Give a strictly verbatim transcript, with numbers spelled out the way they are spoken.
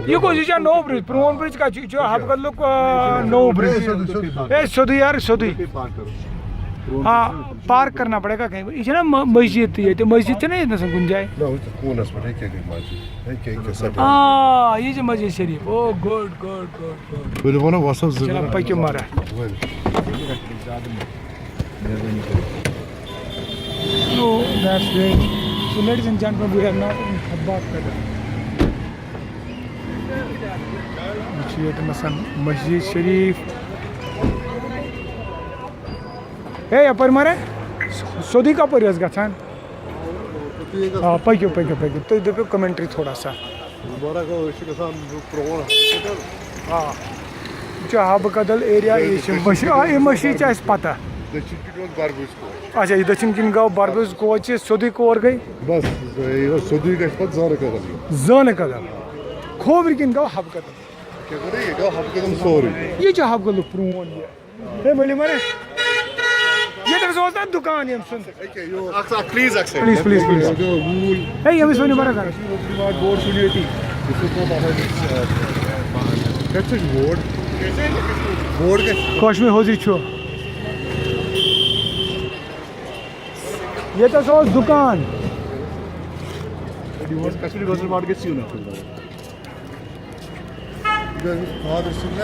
یہ کُس، یہ چھا نوٚو برج؟ پرون برج کتھ چھُ؟ یہ چھُ حبہٕ کدلُک، آ، نوٚو برج۔ اے، سیوٚدُے، سیوٚدُے۔ اے، سیوٚدُے یار، سیوٚدُے۔ ہاں، پارک کرنا پڑے گا کہیں پر۔ یہ چھنا م-، مسجد تہِ ییٚتہِ؟ مسجد چھنا ییٚتہِ نسن کُنہِ جایہِ؟ نہ، ہُتہِ کوٗنس پٮ۪ٹھ، ہے، کیٛاہ گٔے مسجد؟ ہے، کیٛاہ، کیٛاہ سا آ، یہ چھِ مسجد شریف۔ او، گڈ، گڈ، گڈ، گڈ۔ تُلِو وَنو وَسو زٕ چلو، گٲنٛٹہٕ۔ پٔکِو مَرا۔ ؤلِو۔ No, that's great. So, ladies and gentlemen, we have now in Habba Kadal. یہِ چھُ ییٚتہِ نَسَن مسجد شریف۔ ہے، یَپٲرۍ مَرے؟ سیوٚدُے کَپٲرۍ ٲس گژھان؟ آ، پٔکِو، پٔکِو، پٔکِو۔ تُہۍ دٔپِو commentary تھوڑا سا۔ مُبارک ہو، أسۍ چھِ گژھان پرٛون ہاسپِٹل۔ آ۔ یہِ چھُ حبہٕ کدل area، یہِ چھِ مٔشی-، آ، یہِ مٔشی چھِ اَسہِ پَتہ۔ دٔچھِنۍ کِنۍ اوس بربُز کوچ۔ اچھا، یہِ دٔچھِنۍ کِنۍ گوٚو بربُز کوچ، یہِ سیوٚدُے کور گٔے؟ بس، یہِ اوس سیوٚدُے گژھِ پَتہٕ زٲنہٕ کدل یُن۔ زٲنہٕ کدل۔ کھوورِ کِنۍ گوٚو حبہٕ کدل۔ کیٛاہ گوٚو یہِ؟ گوٚو حبہٕ کدل سورُے۔ یہِ چھُ حبہٕ کدلُک پرٛون یہِ۔ ہے، ؤلِو مَرے۔ ییٚتٮ۪ن سُہ اوس نا دُکان ییٚمۍ سُنٛد۔ اکھ، اکھ، please، اکھ second۔ Please، please، please۔ یہِ گوٚو ووٗل۔ ہے، ییٚمِس ؤنِو مَرے کَر۔ بورڈ چھُنہٕ ییٚتی۔ یہِ چھُ کوٚت آسان؟ کَتہِ چھُ بورڈ؟ بورڈ کَتہِ؟ کشمیر حوزی چھُ۔ ییٚتٮ۪س اوس دُکان۔ کشمیر حوزی مارکیٹ چھُ یُن۔ فادر سُنٛد